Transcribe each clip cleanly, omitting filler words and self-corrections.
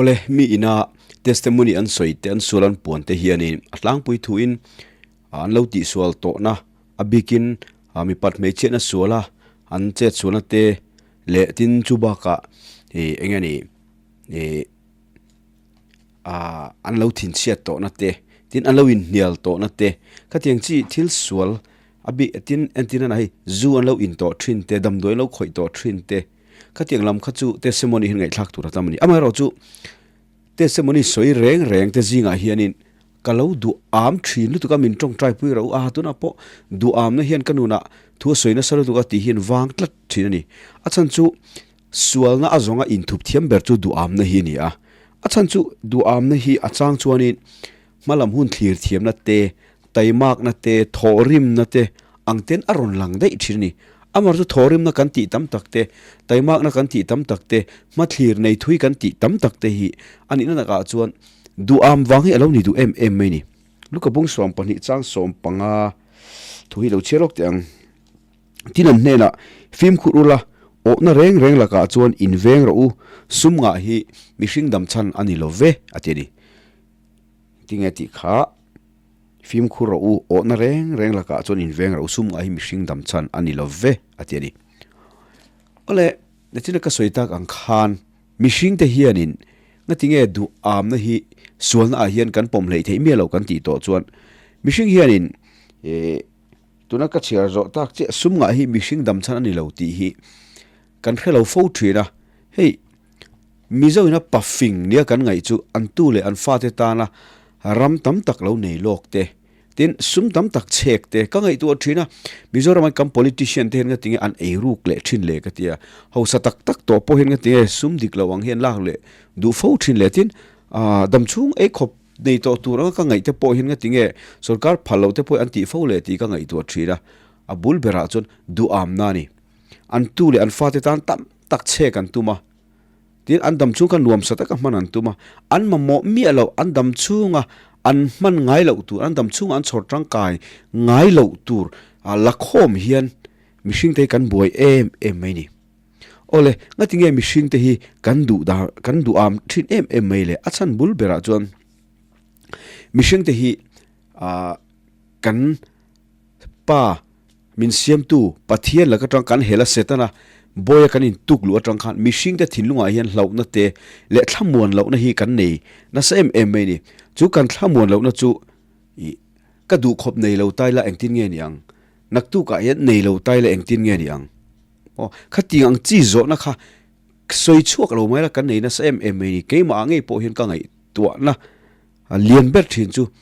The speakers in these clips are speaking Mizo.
Awle, mi ina testimony an sawi te, an sual an puan te hianin a tlangpui thuin an lo tihsual tawhna a bikin mipat hmeichhiatna suala an chetsualna te leh tin chu bakah ih eng nge ni ih ah an lo thinchhiat tawhna te tin an lo inhnial tawhna te khatiang chi thil sual a bik tin entir nana hei zu an lo in tawh thin te damdawi an lo khawih tawh thin te khatiang lam kha chu testimony hian ngaihthlak tur a tam a ni amaherawhchu testimony sawi reng reng te zingah hianin Ka lo duh am thin lutuk a, min tawngtai pui rauh a, tunah pawh duh amna hian ka nunah thu a sawi nasa lutuk a tih hian vang tlat thin a ni. A chhan chu sualna a zawnga inthup thiam ber chu duh amna hi a ni a, a chhan chu duh amna hi a chang chuanin hmalam hun thlir thiamna te, taimakna te, thawhrimna te ang ten a rawn lang daih thin a ni. Amaherawhchu thawhrimna kan tih tam tak te, taimakna kan tih tam tak te, hmathlir nei thui kan tih tam tak te hi a nihna takah chuan Duham vang hi a lo ni duh em em mai ni. Luka bung 12 chang 15 thu hi lo chhiar lawk teh ang. Tin an hnenah, Fimkhur ula, awhna reng reng lakah chuan in veng rawh u, sum ngah hi mihring dam chhan a ni lo ve, a ti a ni. Tinge tih kha, Fimkhur rawh u, awhna reng reng lakah chuan in veng rawh u, sum ngah hi mihring dam chhan a ni lo ve, a ti a ni. Awle, nachina ka sawi tak ang khan, Mihringte hianin ngatinge duh amna hi sualna ah hian kan pawm hleih theih miah loh kan tih tawh chuan mihring hianin eh tuna ka chhiar zawh tak chiah sum ngah hi mihring dam chhan a ni lo tih hi kan hre lo fo thin a, hei Mizo ina pafing nia kan ngaih chu an tu leh an fate tana ram tam tak lo nei lawk te Tin, sum tam tak chhek te ka ngaihtuah thin a, Mizoram an kan politician te hian nga tinge an eiruk leh thin le ka ti a, hausa tak tak tawh pawh hian nga tinge sum dik lo ang hian lak leh duh fo thin le tin, ah damchhung ei khawp nei tawh tur anga ka ngaih te pawh hian nga tinge sorkar phal loh te pawh an tih fo le tih ka ngaihtuah thin a, a bul berah chuan duhamna a ni. An tu leh an fate tan tam tak chhek an tum a. Tin, an dam chhung kha nuamsa taka hman an tum a, an mamawh miah loh, an dam chhunga an hman ngai loh tur, an dam chhunga an chhawr tangkai ngai loh tur lakhawm hian mihringte hi kan buai em em mai ni. Awle, ngatinge mihringte hi kan duh dar, kan duh am thin em em mai le? A chhan bul berah chuan mihringte hi kan pa, Min siamtu Pathian lak atang kan hel a Setana bawia kan intuk luh atang khan mihringte thinlungah hian hlauhna te leh thlamuan lohna hi kan nei nasa em em mai a ni. Chu kan thlamuan lohna chu ih ka duhkhawp nei lo tai la engtin nge ni ang? Naktukah hian nei lo tai la engtin nge ni ang? Aw khatiang ang chi zawhna kha sawi chhuak lo mai la kan nei nasa em em mai a ni. Keimah ah ngei pawh hian ka ngaihtuahna lian ber thin chu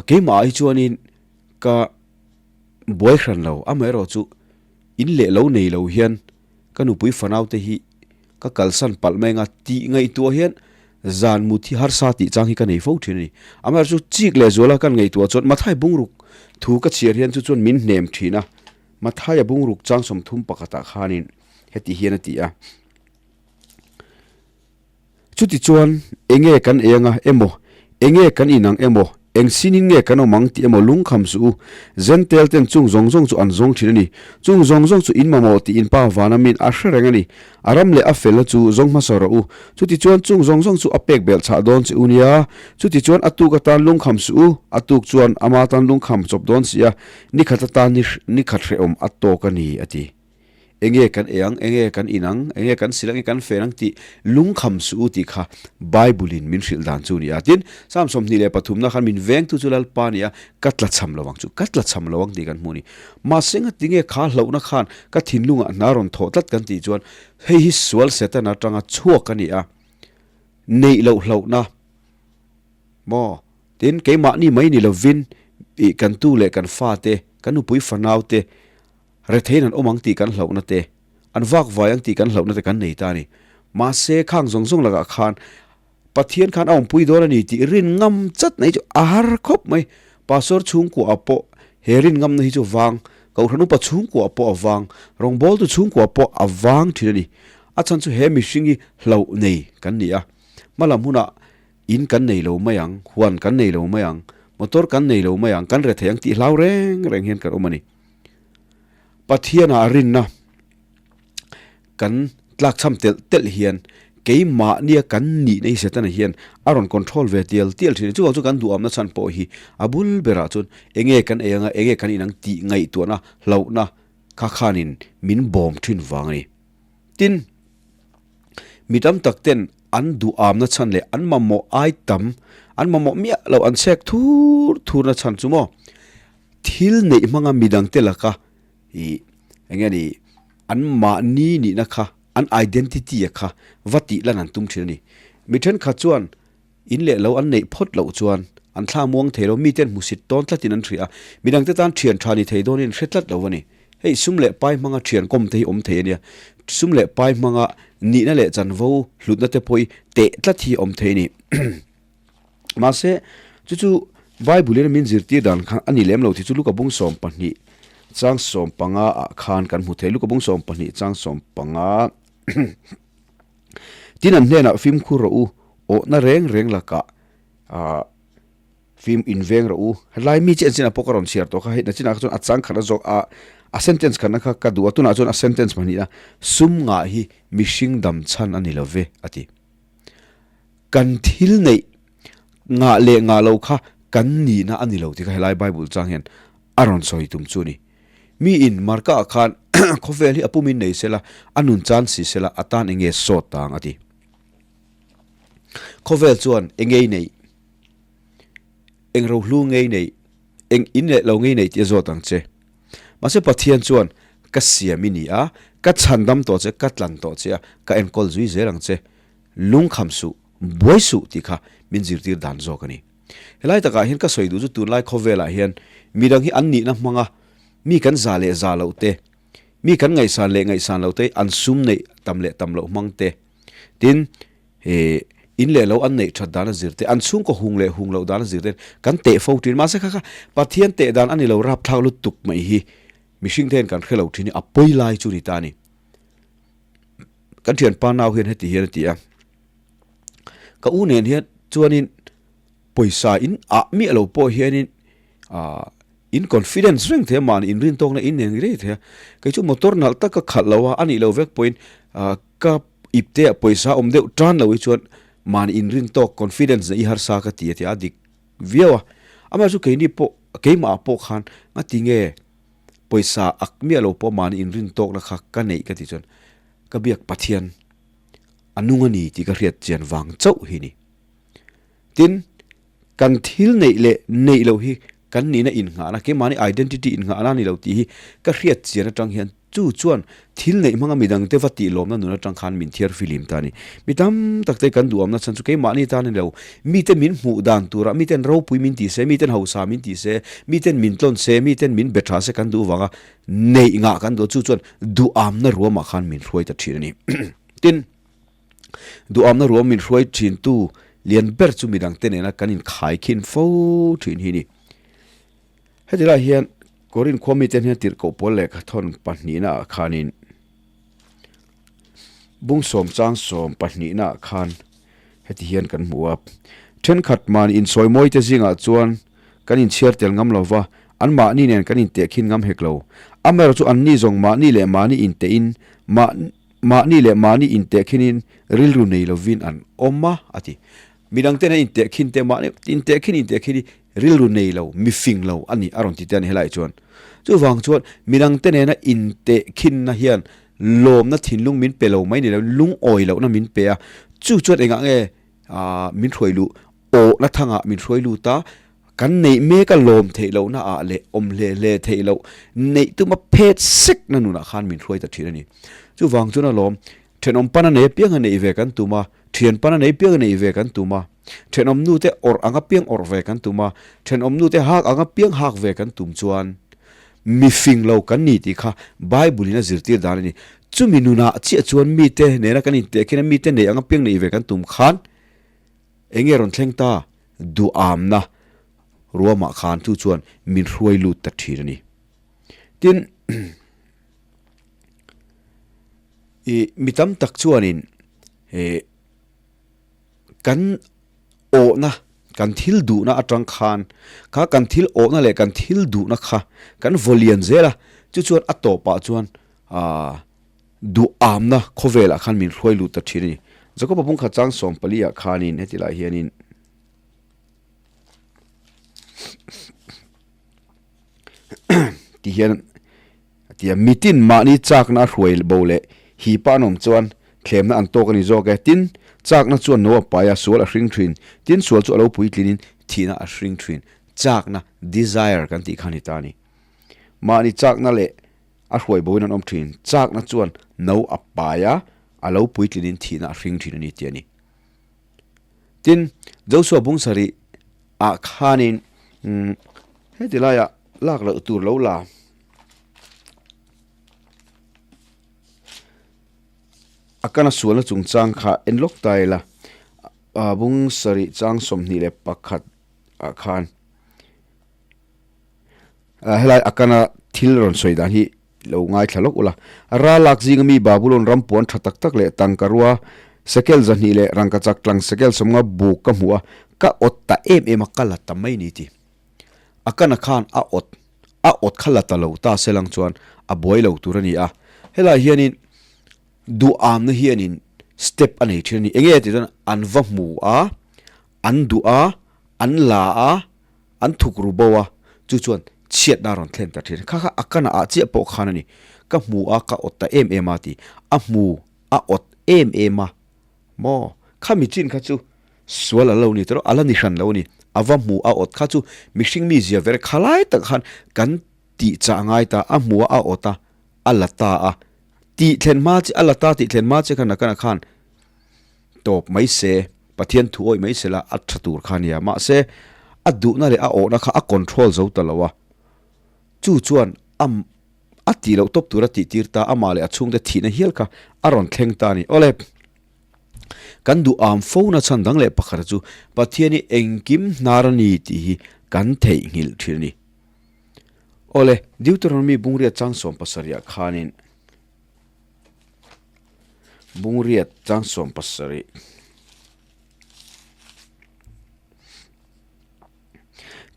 keimah ah hi chuanin ka buai hran lo, amaherawh chu in leh lo nei lo hian ka nupui fanau te hi ka kalsan palh mai anga tih ngaihtuah hian zan mut hi harsa tih chang hi ka nei fo thin a ni. Amaherawh chu chik leh zuala kan ngaihtuah chuan Mathai bungruk thu ka chhiar hian chu chuan min hnem thin a, Mathaia bungruk chang 30 pakhatah khanin heti hian a ti a. Chutichuan, enge kan ei anga emaw, enge kan inang emaw, eng sinin nge kan awm ang tih emaw lungkham suh u. Zentel ten chung zawng zawng chu an zawng thin a ni. Chung zawng zawng chu in mamawh tih in Pa vana min a hre reng a ni. A ram leh a felna chu zawng hmasa rawh u. Chutichuan chung zawng zawng chu a pek belh chhah dawn che u nia. Chutichuan a tuk atan lungkham suh u, a tuk chuan ama tan lungkham chawp dawn si a, nikhat atan nikhat hrehawm a tawk a ni, a ti. Enge kan ei ang, enge kan in ang, enge kan sil ang, enge kan fen ang tih lungkham suh u tih kha Bible in min hrilh dan chu a ni a. Tin, Psalm 23 na khan min vengtu chu Lalpa a ni a, ka tlachham lo ang chu, ka tlachham lo ang tih kan hmu a ni. Mahse ngatinge kha hlauhna khan ka thinlungah hna rawn thawh tlat kan tih chuan hei hi sual Setana atanga chhuak a ni a, neih loh hlauhna maw? Tin, keimahni mai ni lovin ih kan tu leh kan fate, kan nupui fanaute, Retheiin an awm ang tih kan hlauhna te, an vak vai ang tih kan hlauhna te kan nei ta a ni. Mahse, khang zawng zawng lakah khan Pathian khan a awmpui dawn a ni tih rin ngam chat mai chu a har khawp mai. Pastor chhungkuaah pawh he rin ngamna hi chu vang, Kohhran upa chhungkuaah pawh a vang, rawngbawltu chhungkuaah pawh a vang thin a ni. A chhan chu he mihring hi hlauh nei kan ni a, hmalam hunah in kan nei lo mai ang, huan kan nei lo mai ang, motor kan nei lo mai ang, kan rethei ang tih hlau reng reng hian kan awm a ni. Pathianah rinna kan tlakchham telh telh hian keimahnia kan nihna hi Setana hian a rawn control ve tial tial thin a, chuvang chu kan duhamna chhan pawh hi a bul berah chuan enge kan ei anga enge kan inang tih ngaihtuahna hlauhna kha khanin min bawm thin vang a ni. Tin, mi tam tak ten an duhamna chhan leh an mamawh ai tam, an mamawh miah loh an chhek thur thurna chhan chu maw thil neih hmanga midangte laka ih eng nge ni an mahni nihna kha an identity a kha va tih lan an tum thin a ni. Mi thenkhat chuan in leh lo an neih phawt loh chuan an thla muang thei lo, miten hmusit tawn tlatin an hria a, midangte tan thian tha ni thei dawnin an hre tlat lo a ni. Hei sum leh pai hmanga thian kawm te hi awm thei a nia, sum leh pai hmanga nihna leh chanvo hlutna te pawh hi teh tlat hi awm thei a ni. Mahse, chu chu Bible in a min zirtir dan khan a ni lem lo tih chu Luka bung 12 chang 15 ah khan kan hmu thei. Luka bung 12 chang 15 Tin an hnenah fimkhur rawh u, awhna reng reng lakah ah fim inveng rawh u. Helai mi chiah chinah pawh ka rawn chhiar tawh kha, hei na chinah kha chuan a chang khatna zawk a a sentence khatna kha ka duh a, tunah chuan a sentence pahnihna sum ngah hi mihring dam chhan a ni lo ve a ti. Kan thil neih ngah leh ngah lo kha kan nihna a ni lo tih kha helai Bible chang hian a rawn sawi tum chu a ni. Miin Marka ah khan khawvel hi a pumin nei sela, a nun chan si sela, a tan enge sawt tang a ti. Khawvel chuan enge i neih, eng rohlu nge i neih, eng in leh lo nge i neih tih a zawt ang che. Mahse Pathian chuan ka siam i ni a, ka chhandam tawh che, ka tlan tawh che a, ka enkawl zui zel ang che. Lungkham suh, buai suh tih kha min zirtir dan zawk a ni. Helai takah hian ka sawi duh chu tunlai khawvelah hian midang hi an nihna hmanga mi kan za leh za loh te, mi kan ngaihsan leh ngaihsan loh te, an sum neih tam leh tam loh hmang te, tin he in leh lo an neih that dan a zir te, an chhungkaw hung leh hung loh dan a zir te kan teh fo thin. Mahse kha kha Pathian teh dan a ni lo rapthlak lutuk mai hi mihring te hian kan hre lo thin hi a pawi lai chu ni ta a ni. Kan thianpa nau hian heti hian a ti a, ka u nen hian chuanin pawisa in ah miah lo pawh hianin ah in confidence reng thei a mahni inrintawkna in nen rei thei a, kei chu motor nalh tak ka khalh lo a, a nih loh vek pawhin ah ka ipte ah pawisa awm deuh tan lo hi chuan mahni inrintawk confidence na i harsa ka ti a ti a, a dik viau a, amaherawhchu keini pawh keimah ah pawh khan ngati nge Pawisa ak miah lo pawh mahni inrin tawkna kha ka neih ka tih chuan ka biak Pathian a nung a ni tih ka hriat chian vang chauh hi ni. Tin, kan thil neih leh neih loh hi kan nihna innghahna, keimahni identity innghahna a ni lo tih hi ka hriat chian atang hian chu chuan thil neih hmanga midangte va tih lawmna nun atang khan min thiar filim ta a ni. Mi tam tak te kan duhamna chhan chu keimahni tan a ni lo. Mite min hmuh dan turah miten ropui min ti se, miten hausa min ti se, miten min tlawn se, miten min be tha se kan duh vanga neih ngah kan duh a, chu chuan duhamna ruamah khan min hruai ta thin a ni. Tin, duhamna ruam min hruai thintu lian ber chu midangte nena kan inkhai khin fo thin hi a ni. Heti lai hian Korin khua mite hian tirhkoh pawl lehkha thawn pahnihna ah khanin bungsawm changsawm pahnihna ah khan heti hian kan hmu a, thenkhat mahni insawi mawi te zingah chuan kan inchhiar tel ngam lo va, anmahni nen kan intehkhin ngam hek lo. Amaherawhchu anni zawng mahni leh mahni intehin mah mahni leh mahni intehkhinin rilru nei lovin an awm a, a ti. Midangten an intehkhin te mahni intehkhin intehkhin hi Rilru nei lo, mi fing lo a ni a rawn ti te a ni helaiah chuan. Chuvang chuan midangte nena intehkhinna hian lawmna thinlung min pe lo mai ni loin lungawi lohna min pe a, chu chuan engah nge min hruai luh awhna thangah min hruai lut a, kan neih meka lawm theih lohna ah leh awm hle hle theih loh neih tuma phet sekna nunah khan min hruai ta thin a ni. Chuvang chuan alawm thenawm pana nei apianga neih ve kan tum a, thian pana nei apianga neih ve kan tum a. Thenawm nute awrh anga piang awrh ve kan tum a, thenawm nute hak anga piang hak ve kan tum chuan mi fing lo kan ni tih kha Bible in a zirtir dan a ni. Chumi nunah chiah chuan mite nena kan intehkhin a, mite nei anga piang neih ve kan tum khan eng nge rawn thleng ta? Duhamna ruamah khan chu chuan min hruai lut ta thin a ni. Tin, i mi tam tak chuanin he. Kan awhna, kan thil duhna atang khan kha kan thil awhna leh kan thil duhna kha kan vaw lian zel a, chu chuan a tawpah chuan aah duhamna khawvelah khan min hruai lut ta thin a ni. Jakoba bungkhat chang 14 ah khanin heti lai hianin ti hian a ti a, mitin mahni chakna a hruai bo leh hipa an awm chuan thlemna an tawk a ni zawk e. Tin, chakna chuan no a pai a, sual a hring thin. Tin, sual chu a lo puitlinin thihna a hring thin. Chakna, desire, kan tih kha a ni ta a ni. Mahni chakna leh a hruai boin an awm thin. Chakna chuan no a pai a, a lo puitlinin thihna a hring thin a ni tih a ni. Tin, Joshua bung sarih ah khanin heti laiah lak loh tur lo la. A kana sualna chungchang kha en lawk ta ila, bung sarih chang 21 ah khan. Helai a kana thil rawn sawi dan hi lo ngaithla lawk ula. Ral lak zinga mi Babulon ram puan tha tak tak leh tangka rua sekel 200 leh rangkachak tlang sekel 50 buk ka hmu a, ka awt ta em em a, ka la ta mai ni ti. A kana khan a awt a awt kha la ta lo ta se lang chuan a buai lo tur a ni a. Helai hianin duhamna hianin step a nei thin a ni. Enge tih chuan an va hmu a, an duh a, an la a, An thuk ru bo a, chu chuan chhiatna a rawn thlen ta thin. Kha kha a kana ah chiah pawh khan a ni. Ka hmu a, ka awt ta em em a ti. A hmu, a awt em em a. Maw? Kha michin kha chu sual a lo ni tawh, a la ni hran lo a ni. A va hmu, a awt kha chu mihring mi zia ver khalai tak khan kan tih chah ngai ta, a hmu a, a awt a, a la ta a. Tih thlen hma che, a la ta tih thlen hma che khan a kana khan tawp mai se, Pathian thu awih mai se la a tha tur kha a nia. Mahse, a duhna leh a awhna kha a control zo ta lo a, chu chuan a a tih loh tawp tur a tih tir ta, amah leh a chhungte thihna hial kha a rawn thleng ta a ni. Awle, kan duh am fo na chhan dang leh pakhat chu Pathian hi engkim hnar a ni tih hi kan theihnghilh thin a ni. Awle, Deuteronomy bungriat chang 17 ah khanin, Bungriat chang 17.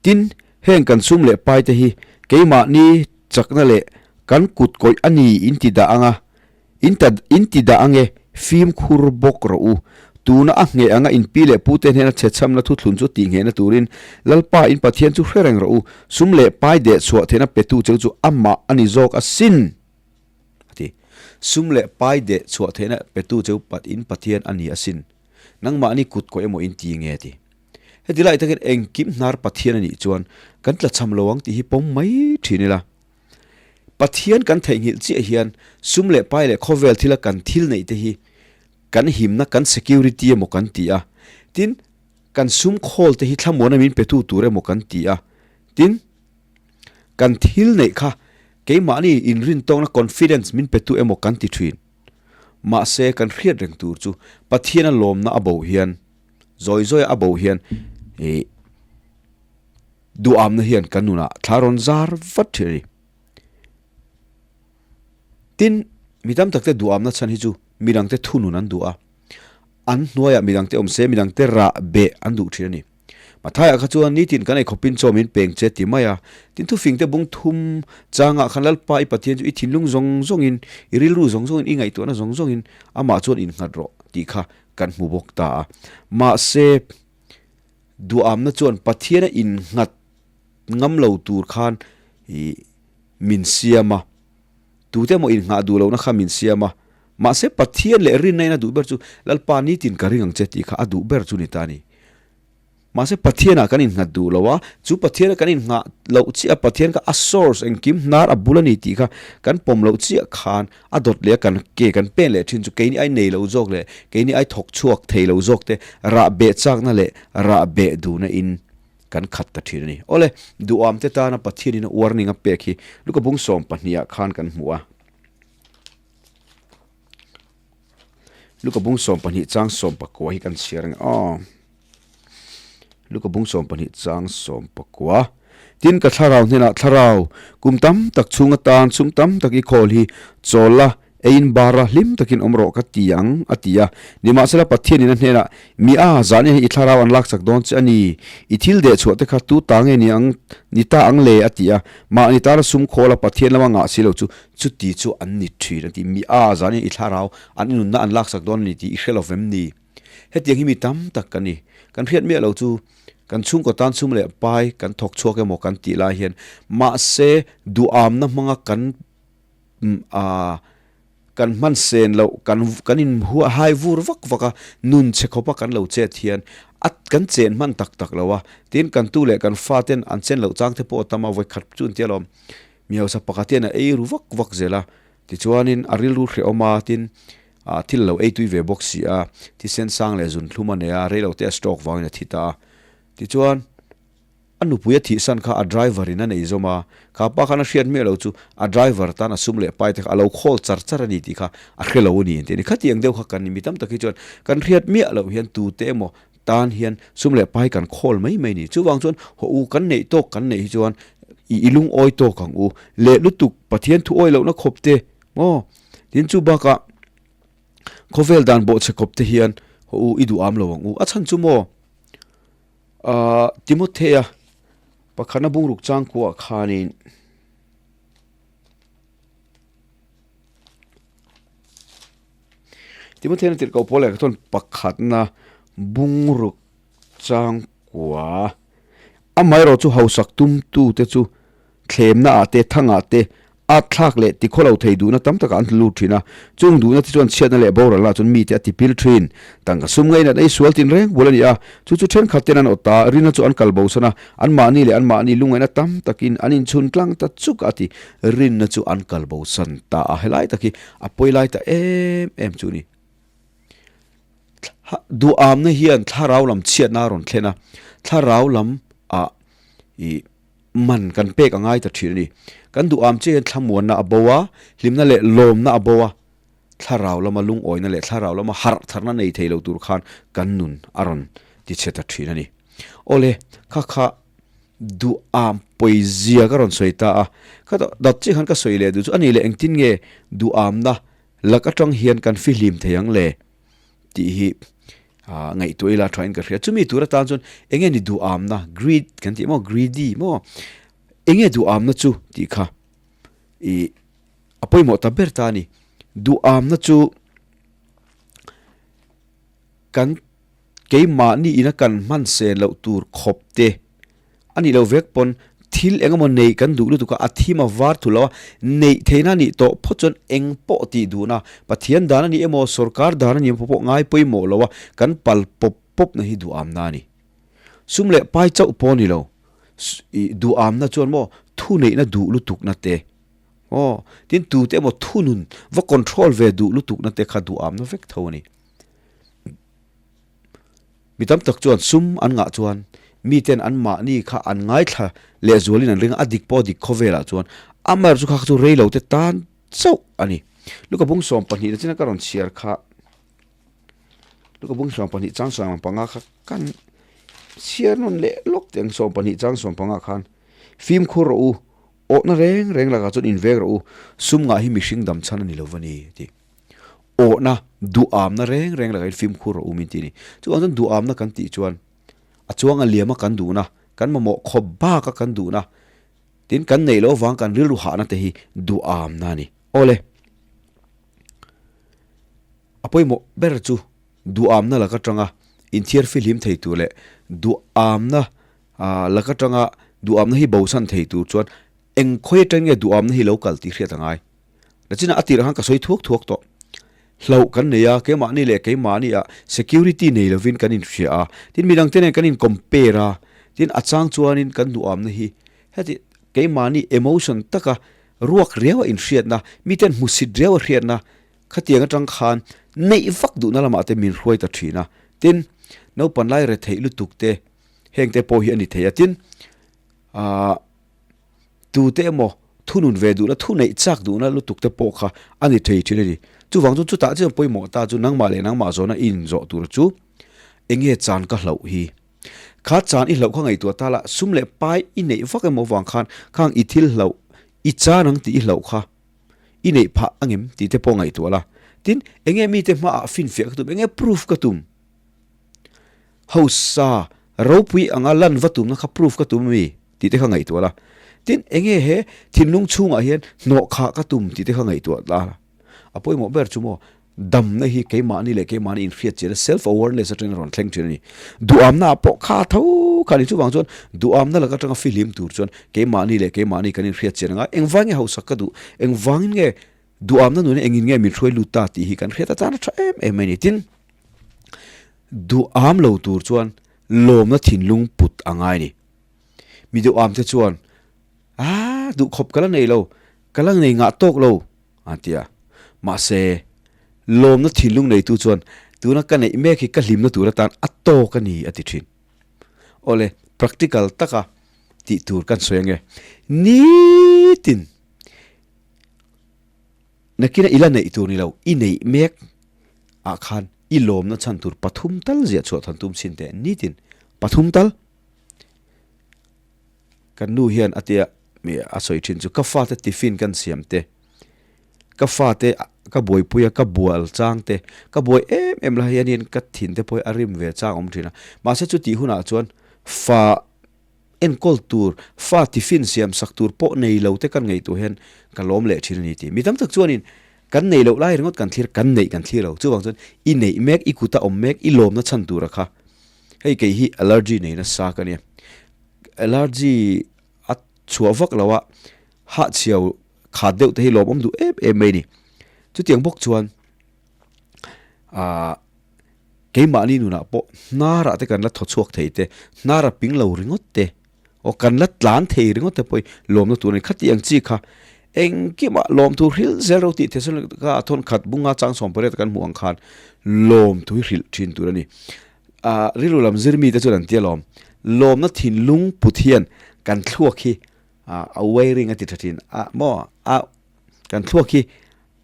Tin, heng kan sum leh pai te hi keimahni chakna leh kan kut kawih a ni in ti dah ang a, in ta in ti dah ang e, fimkhur bawk rawh u. Tuna a ngheh anga in pi leh pute hnena chhechhamna thuthlun chu tihnghehna turin Lalpa in Pathian chu hre reng rawh u, sum leh pai dehchhuah theihna petu cheu chu amah a ni zawk asin. A ti. Sum leh pai deh chhuah theihna petu cheu pat in Pathian a ni asin. Nangmahni kut kawih emaw in ti nge ti. Heti lai takin engkim hnar Pathian a nih chuan kan tlachham lo ang tih hi pawm mai thin ila. Pathian kan theihnghilh chiah hian sum leh pai leh khawvel thila kan thil neih te hi kan himna kan security emaw kan ti a. Tin, kan sum khawl te hi thlamuana min petu tur emaw kan ti a. Tin, Kan thil neih kha keimahni inrintawkna confidence min petu emaw kan ti thin. Mahse kan hriat reng tur chu Pathiana lawmna a bo hian, zawi zawia a bo hian ih duhamna hian kan nunah thla rawn zar vat thin a ni. Tin, mi tam takte duhamna chhan hi chu midangte thunun an duh a. An hnuaiah midangte awm se, midangte rah beh an duh thin a ni. Mathaiah kha chuan nitin kan eikhawpin chaw min peng che ti mai a. Tin thufingte bung thum changah khan Lalpa i Pathian chu i thinlung zawng zawngin, i rilru zawng zawngin, i ngaihtuahna zawng zawngin amah chuan innghat rawh tih kha kan hmu bawk ta a. Mahse, duhamna chuan Pathiana innghat ngam lo tur khan i min siam a. Tute emaw innghah duh lohna kha min siam a. Mahse, Pathian leh rinna in a duh ber chu Lalpa nitin ka ring ang che tih kha a duh ber chu ni ta a ni. Mahse Pathianah kan innghat duh lo a, chu Pathiana kan inngah loh chiah a Pathian kha a source engkim hnar a bul a ni tih kha kan pawm loh chiah khan a dawt leh a kan ke kan pen leh thin chu keini ai nei lo zawk leh keini ai thawk chhuak thei lo zawk te rah beh chakna leh rah beh duhna in kan khat ta thin a ni. Awle, duham te tana Pathianin a warning a pek hi Luka bung 12 ah khan kan hmu a. Luka bung 12 chang 19 hi kan chhiar ang aw. Luka bung 12 chang 19. Tin ka thlarau hnenah thlarau kum tam tak chhung atan sum tam tak i khawl hi chawl la. Eiin bara hlim takin awm rawh ka ti ang, a ti a. Nimahsela Pathianin a hnenah, Mi a, zahni hi i thlarau an lakchak dawn che a ni. I thil dehchhuah te kha tu ta nge ni ang, ni ta ang le, a ti a. Mahni tana sum khawl a Pathian lama ngah si lo chu, chuti chu an ni thin, a ti. Mi a, zahni i thlarau an i nunna an lakchak dawn a ni tih i hre lo vem ni? Hetiang hi mi tam tak kan ni. Kan hriat miah lo chu kan chhungkaw tan sum leh pai kan thawk chhuak emaw kan tih lai hian mahse duhamna hmanga kan kan hman sen loh kan kan in hai vur vak vak a, nun chhe khawpa kan lo chet hian a kan chen hman tak tak lo a, tin kan tu leh kan fa ten an chen loh chang te pawh a tam a, vawikhat chu an tia lawm mi hausa pakhat hian a ei ru vak vak zel a, tichuanin a rilru hrehawm a, tin thil a lo ei tui ve bawk si a, thisen sang leh zunthlum a nei a, reilo te a stroke vangin a thi ta a, tichuan. A nupui a thihsan kha a driver in a nei zawm a, kha pa khan a hriat miah lo chu a driver tan a sum leh pai te kha a lo khawl char char a ni tih kha a hre lo a ni an ti a ni. Khatiang deuh kha kan ni mi tam tak hi chuan kan hriat miah loh hian tute emaw tan hian sum leh pai kan khawl mai mai a ni. Chuvang chuan haw u kan neih tawk kan neih hi chuan i lungawi tawk ang u leh lutuk Pathian thu awi lohna khawp te maw tin chu bakah khawvel dan bawhchhe khawp te hian haw u i duham lo ang u a chhan chu maw. Ahh Timothea pakhatna bungruk changkuah khanin Timothea na tirhkoh pawl leh ka chuan pakhatna bungruk changkua amaherawh chu hausak tumtute chu Thlemna ah te, thang ah te, at thlak leh ti khawlo thei duhna tam takah an tlu lut thin a. Chung duhna te chuan chhiatna leh boralna ah chuan mite a ti pil thin. Tangka sum ngainat ei sual tin reng bul a ni a. Chu chu thenkhat ten an awt ta, rina chu an kal bosan a, anmahni leh anmahni lungngaihna tam takin an inchhun tlang ta chuk a ti. Rinna chu an kal bosan ta a, helai tak hi a pawi lai ta em em chu a ni. Duhamna hian thlarau lam chhiatna a rawn thlen a, thlarau lam ah ih. Man kan pek a ngai ta thin a ni. Kan duh am che hian thlamuanna a bo a, hlimna leh lawmna a bo a, thlarau lama lungawina leh thlarau lama harh tharna nei thei lo tur khan kan nun a rawn ti chhe ta thin a ni. Awle, kha kha duh am pawizia ka rawn sawi ta a, kha dat chiah khan ka sawi leh duh chu a nih leh engtin nge duh amna lak atang hian kan fihlim thei ang le? Tih hi ngaihtuah ila thain ka hria. Chumi tur atan chuan eng nge ni duhamna, greed kan tih maw, greedy maw, eng nge duhamna chu tih kha ih a pawimawh ta ber ta a ni. Duhamna chu kan keimahni ina kan hman sen loh tur khawp te A nih loh vek pawn thil eng emaw neih kan duh lutuk a, a thim a var thu lo a, neih theihna a nih tawh phawt chuan eng pawh tih duhna, Pathian dan a ni emaw, sorkar dan a ni emaw pawh ngai pawimawh lo a, kan pal pawp pawpna hi duhamna a ni. Sum leh pai chauh pawh a ni lo, ih duhamna chuan maw thuneihna duh lutukna te, aw tin tute emaw thunun va control ve duh lutukna te kha duhamna vek tho a ni. Mi tam tak chuan sum an ngah chuan miten an mahni kha an ngaithla lehzualin an ring a, a dik pawh a dik khawvelah chuan amaherawhchu kha kha chu rei lo te tan chauh a ni. Luka bung 12 na china ka rawn chhiar kha Luka bung 12 chang 15 kha kan chhiar nawn leh lawk teh ang 12 chang 15 khan fimkhur rawh u, awhna reng reng lakah chuan invek rawh u, sum ngah hi mihring dam chhan a ni lo va ni a ti. Awhna, duhamna reng reng lakah hian fimkhur a awm in tih a ni. Chuvang chuan duhamna kan tih chuan a chuang a liama kan duhna, kan mamawh khawp baka kan duhna, tin kan neih loh avang kan rilru hahna te hi duhamna a ni. Awle, a pawimawh ber chu duhamna lak atanga inthiar fihlim thei tur leh duhamna lak atanga duhamna hi bosan thei tur chuan eng khawi atang nge duhamna hi lo kal tih hriat a ngai. Nachinah a tirah khan ka sawi thuak thuak tawh. Hlauh kan nei a, keimahni leh keimahni ah security nei lovin kan inhria a, tin midangte nen kan in compare a, tin a chang chuanin kan duhamna hi heti keimahni emotion taka ruak riau a inhriatna, miten hmusit riau a hriatna khatiang atang khan neih vak duhna lamah te min hruai ta thin a, tin naupan lai retheih lutuk te hengte pawh hi a ni thei a, tin ahh. Tute emaw thunun ve duhna, thu neih chak duhna lutuk te pawh kha a ni thei thin a ni. Chuvang chuan chutah chian pawimawh ta chu nangmah leh nangmah zawhna i inzawh tur chu eng nge chan ka hlauh hi? Kha chan i hlauh kha ngaihtuah ta la, sum leh pai i neih vak emaw vang khan khang i thil hlauh, i chan ang tih i hlauh kha. i neih phah angem tih te pawh ngaihtuah la. Tin, enge mite hmaah finfiah ka tum, enge proof ka tum? Hausa ropui anga lan va tumna kha proof ka tum ami tih te kha ngaihtuah la. Tin, enge he thinlung chhungah hian hnawh khah ka tum tih te kha ngaihtuah la. A pawimawh ber chu maw, damna hi keimahni leh keimahni inhriat chian a self awareness atangin a rawn thleng thin a ni. Duhamna ah pawh kha tho kha a ni. Chuvang chuan duhamna laka atanga fihlim tur chuan keimahni leh keimahni kan inhriat chian anga engvang nge hausak ka duh, engvangin nge duhamna nuna engin nge min hruai lut ta tih hi kan hriat atan a tha em em mai a ni. Tin, duham lo tur chuan lawmna thinlung put a ngai a ni. Mi duhamte chuan, Aaa duhkhawp ka la nei lo, ka la nei ngah tawk lo. A ti a. Mahse, lawmna thinlung neitu chuan, Tuna ka neih mek hi ka hlimna tur atan a tawk a ni, a ti thin. Awle, practical taka tih tur kan sawi ange. Nitin nakina i la neih tur ni lo, i neih mek ah khan i lawmna chhan tur pathum tal ziah chhuah than tum chhin teh. Nitin pathum tal. Kan nu hian a tia mi a sawi thin chu ka fate tiffin kan siam te, ka fate ka buaipui a ka bual chang te, ka buai em em lai hianin ka thin te pawh hi a rim ve chang awm thin a. Mahse chutih hunah chuan fa enkawl tur, fa tiffin siam sak tur pawh nei lo te kan ngaihtuah hian ka lawm leh thin a ni tih. Mi tam tak chuanin kan neih loh lai ringawt kan thlir, kan neih kan thlir lo. Chuvang chuan i neih mek, i kuta awm mek, i lawmna chhan tura kha hei kei hi allergy nei nasa ka nia. Allergy a chhuah vak lo a, hahchhiau khat deuh te hi lawmawm duh em em mai a ni. Chutiang bawk chuan aah keimahni nunah pawh hnarah te kan la thaw chhuak thei te, hnar a ping lo ringawt te, aw kan la tlan thei ringawt te pawh hi lawmna tur a ni. Khati ang chi kha engkimah lawmthu hrilh zel ro tih Thesalonika a thawn khat bunga chang 18 kan hmuh ang khan lawmthu hi hrilh thin tur a ni. Ah rilru lam zir mite chuan an ti alawm. Lawmna thinlung put hian kan thluak hi ah a wiring a ti tha thin a maw a kan thluak hi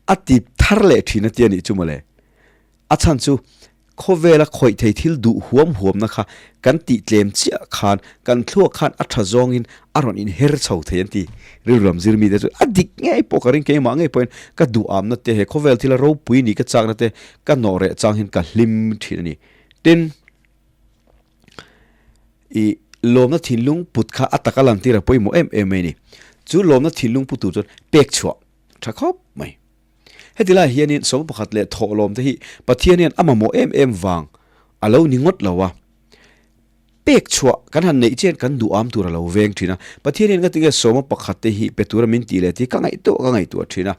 a ti thar leh thin a ti a nih chu mawle. A chhan chu khawvela khawih thei thil duh huam huamna kha kan tih tlem chiah khan kan thluak khan a tha zawngin a rawn inher chho thei an ti. Rilru lam zir mite chu a dik ngei pawh ka ring keimah ngei pawhin ka duhamna te he khawvel thila ropui nih ka chakna te ka nawh reh chang hian ka hlim thin a ni. Tin, i lawmna thinlung put kha a taka lantir a pawimawh em em mai a ni. Chu lawmna thinlung pu tur chuan pek chhuah tha khawp mai. Heti lai hianin sawma pakhat leh thawh lawm te hi Pathian hian a mamawh em em vang a lo ni ngawt lo a. Pek chhuah kan han neih chian kan duham tur a lo veng thin a. Pathian hian ngatinge sawma pakhat te hi pe tura min tih leh tih ka ngaihtuah ka ngaihtuah thin a.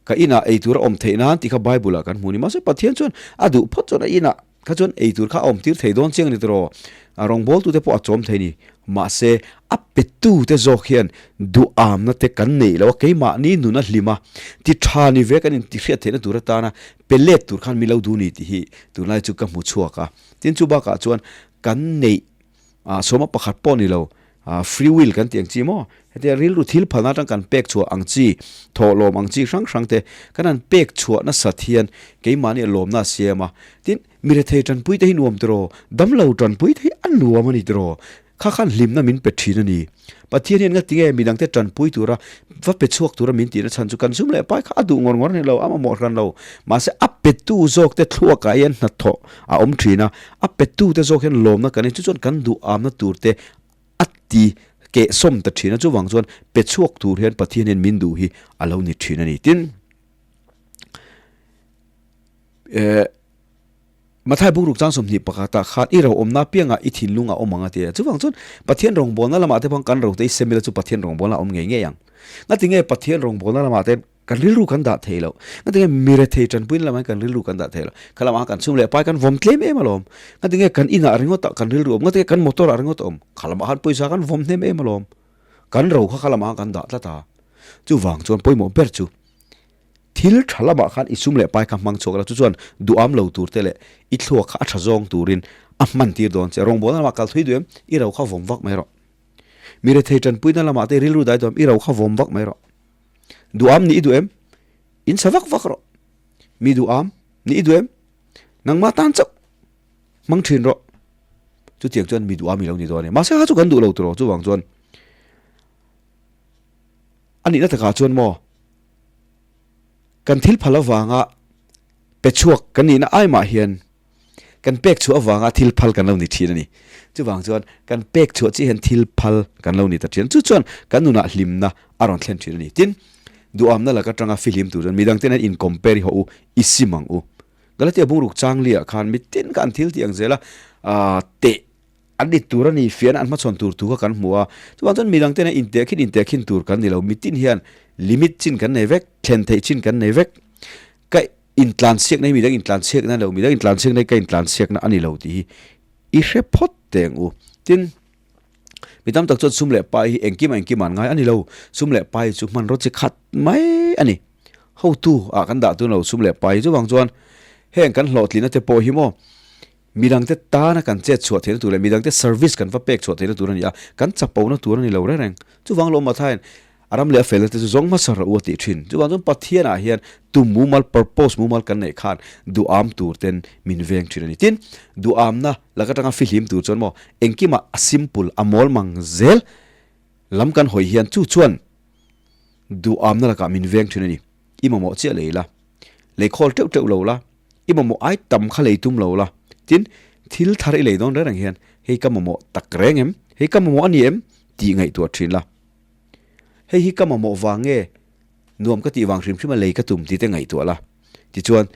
Ka inah ei tur a awm theih nan tih kha Bible ah kan hmu ni. Mahse Pathian chuan a duh phawt chuan a inah kha chuan ei tur kha a awm tir thei dawn chiang a ni tiraw. A rawngbawltu te pawh a chawm thei ni. Mahse a petu te zawk hian duhamna te kan neih loh a, keimahni nun a hlim a, ti tha ni ve kan intihriat theihna tur atana pe let tur khan min lo duh ni tih hi tunlai chu ka hmu chhuak a. Tin chu bakah chuan kan neih ah sawma pakhat pawh ni lo ah free will kan tih ang chi maw hetia rilru thil phalna atang kan pek chhuah ang chi thawhlawm ang chi hrang hrang te kan han pek chhuah nasat hian keimahni a lawmna a siam a tin mi rethei tanpui te hi nuam tiraw damlo tanpui te hi a nuam a ni tiraw Kha khan hlimna min pe thin a ni. Pathian hian ngatinge midangte tanpui tura va pe chhuak tura min tihna chhan chu kan zum leh pai kha a duh ngawr ngawr a ni lo, a mamawh hran lo. Mahse a petu zawkte thluakah hian hnathawh a awm thin a, a petute zawk hian lawmna kan en chu chuan kan duhamna turte a ti kehsawm ta thin a, chuvang chuan pe chhuak tur hian Pathian hian min duh hi a lo ni thin a ni. Tin, eh. Mathai bungruk chang 21 ah khan i ro awmna apiangah i thinlung a awm ang a ti a. Chuvang chuan Pathian rawngbawlna lamah te pawh kan ro te i sem ila chu Pathian rawngbawlna a awm ngei ngei ang. Ngatinge Pathian rawngbawlna lamah te kan rilru kan dah thei loh? Ngatinge mirethei tanpuina lamah hian kan rilru kan dah thei loh? Kha lamah kan chhum leh pai kan vawm tlem em alawm. Ngatinge kan inah ringawtah kan rilru a awm? Ngatinge kan motor ah ringawt a awm? Kha lamah khan pawisa kan vawm hnem em alawm. Kan ro kha kha lamah khan kan dah tlat a. Chuvang chuan pawimawh ber chu. Thil tha lamah khan i sum leh pai kha hmang chhuak la, chu chuan duham lo tur te leh i thluak kha a tha zawng turin a hman tir dawn che. Rawngbawlna lamah kal thui duh em? I ro kha vawm vak mai rawh. Mi rethei tanpuina lamah te rilru dai duh em? I ro kha vawm vak mai rawh. Duham nih i duh em? In sa vak vak rawh. Mi duham nih i duh em? Nangmah tan chauh hmang thin rawh. Chutiang chuan mi duham i lo ni dawn e. Mahse kha chu kan duh lo tiraw chuvang chuan a nihna takah chuan maw? Kan thil phal avanga pe chhuak kan nihna ai mah hian kan pek chhuah avanga thil phal kan lo ni thin a ni. Chuvang chuan kan pek chhuah chiah hian thil phal kan lo ni ta thin. Chu chuan kan nunah hlimna a rawn thlen thin a ni. Tin, duhamna lak atanga fihlim tur chuan midang ten an in compare hi haw u, i sim ang u. Galatia bungruk changli ah khan mitin kha an thil tih ang zel a, teh An ni tur a ni, fiahna an hmachhawn tur thu kha kan hmu a. Chuvang chuan midang ten a intehkhin intehkhin tur kan ni lo. Mitin hian limit chin kan nei vek, thlen theih chin kan nei vek. Ka intlansiakna hi midang intlansiakna a ni lo, midang intlansiakna hi ka intlansiakna a ni lo tih hi i hre phawt teh ang u. Tin, mi tam tak chuan sum leh pai hi engkim engkim an ngai a ni lo. Sum leh pai chu hmanraw chi khat mai a ni. Hotu ah kan dah tun lo sum leh pai hi. Chuvang chuan heng kan hlawhtlinna te pawh hi maw Midangte tana kan chet chhuah theihna tur leh midangte service kan va pek chhuah theihna tur a ni a, kan chapona tur a ni lo reng reng. Chuvang lo Mathain a ram leh a felna te chu zawng hmasa rawh u a tih thin. Chuvang chuan Pathianah hian tum mumal, purpose mumal kan neih khan duham tur ten min veng thin a ni. Tin, duhamna lak atanga fihlim tur chuan maw engkimah a simple, a mawl mang zel lam kan hawi hian chu chuan duhamna lakah min veng thin a ni. I mamawh chiah lei la, lei khawl teuh teuh lo la, I mamawh ai tam kha lei tum lo la, tin, thil thar i lei dawn reng reng hian hei ka mamawh tak reng em, hei ka mamawh a ni em tih ngaihtuah thin la. Hei hi ka mamawh vang nge nuam ka tih vang hrim hrim a lei ka tum tih te ngaihtuah la. Tichuan,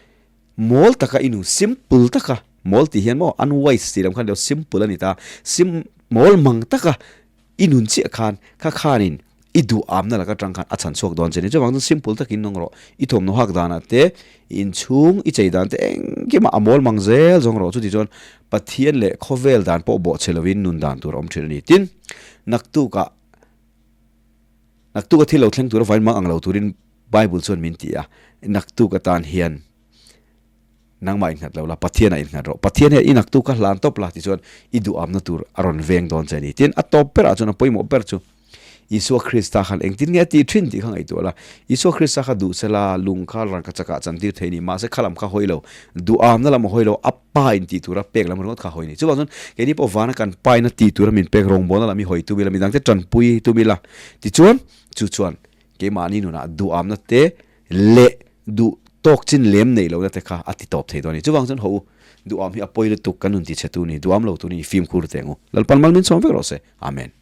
mawl taka i nu simple taka, mawl tih hian maw unwise tih lam khan simple a ni ta, sim mawl mang taka I nun chiah khan kha khanin i duh amna lak atang khan a chhan chhuak dawn che ni. Chuvang chuan simple takin nawng rawh. I thawmhnaw hak danah te, i inchhung, i chei dan te engkimah a mawl mang zel zawng rawh. Chuti chuan Pathian leh khawvel dan pawh bawh che lovin nun dan tur a awm thin a ni. Tin, naktukah naktuka thil lo thleng tur avain mang ang lo turin Bible chuan min ti a, naktuk atan hian Nangmah innghat lo la, Pathianah innghat rawh. Pathian hian i naktu kha hlan tawp la tichuan i duhamna tur a rawn veng dawn che a ni. Tin, a tawp berah chuan a pawimawh ber chu Isua Krista khan engtin nge a tih thin tih kha ngaihtuah la. Isua Krista kha duh sela lung kha rangka chakah chantir thei a ni. Mahse kha lam kha hawi lo, duhamna lam a hawi lo, a pa in tih tura pek lam ringawt kha a hawi a ni. Chuvang chuan keini pawh vana kan pain a tih tura min pek rawngbawlna lam i hawi tum ila, midangte tanpui tum ila tichuan chu chuan keimahni nunah duhamna te leh duh tawk chin lem neih lohna te kha a ti tawp thei dawn a ni. Chuvang chuan haw u, duham hi a pawi lutuk kan nun ti chhe tu ni, duham lo tu ni, fimkhur teh ang u. Lalpan mal min chhawm vek rawh se. Amen.